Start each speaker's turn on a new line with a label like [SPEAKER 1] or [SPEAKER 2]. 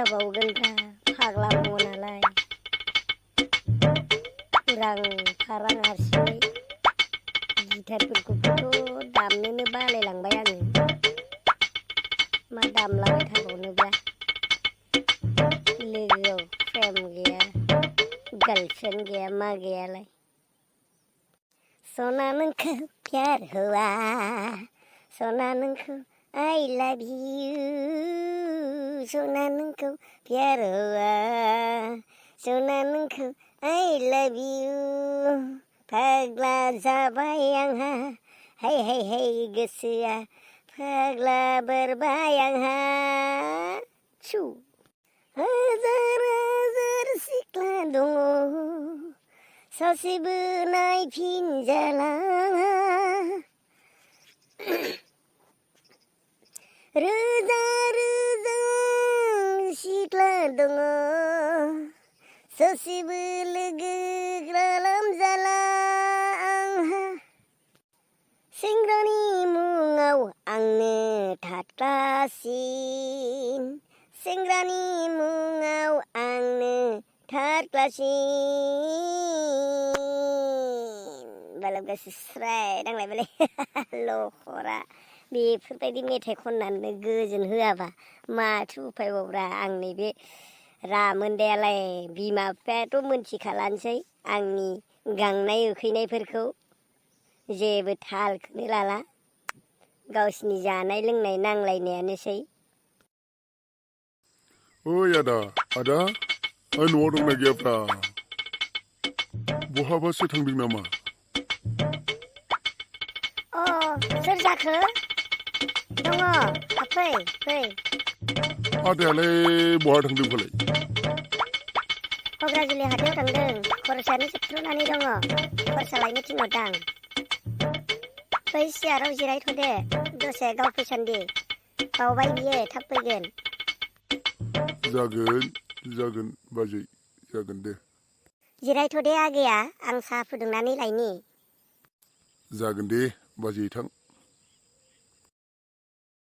[SPEAKER 1] जाबावगोनब्रा फाग्ला मनालाय उरां फारां हारसिङै गिटारफोरखौबोथ' दामनोनो बालायलांबाय आङो मा दामलाबाय थाबावनोब्रा लोगोआव प्रेम गैया गर्लफ्रेंड गैया मा गैयालाय सना नोंखौ प्यार हुआ सना नोंखौ I love you सना नोंखौ प्यार हुआ सना नोंखौ I love you फाग्ला जाबाय आंहा हाय हाय हाय गोसोआ फाग्ला बारबाय आंहा छु हाजार हाजार सिख्ला दङ सासेबो नायफिनजाला रोजा रोजा सिख्ला दङ सासेबो लोगो खालामजाला आंहा सेंग्रानि मुङाव आंनो थाथ्लासिन सेंग्रानि मुङाव आंनो थाथ्लासिन बालागासि स्राय नांलायबायलै लखरा बेफोरबायदि मेथाइ खननानै गोजोन होआबा माथो उफायबावब्रा आं नैबे रामोनदायालाय बिमा बिफायाथ' मोनथिखालानोसै आंनि गांनाय उखैनायफोरखौ जेबो थालखौनो लाला गावसिनि जानाय लोंनाय नांलायनायानोसै
[SPEAKER 2] ओइ आदा न'आव दंना गैयाब्रा बहाबासो थांदों नामा
[SPEAKER 1] अ सोर जाखो दङ फै फै
[SPEAKER 2] आदायालाय बहा थांदों फालाय
[SPEAKER 1] क'क्राझारनि हाथायाव थांदों खरसायानो जोबथ'नानै दङ खरसा लायनो थिनहरदां बै सियाराव जिरायथ'दे दसे गाव फैसान्दि बावबाय बियो थाब फैगोन
[SPEAKER 2] जागोन बाजै जागोन दे
[SPEAKER 1] जिरायथ'दे आगैया आं साहा फुदुंनानै लायनि
[SPEAKER 2] जागोन दे बाजै थां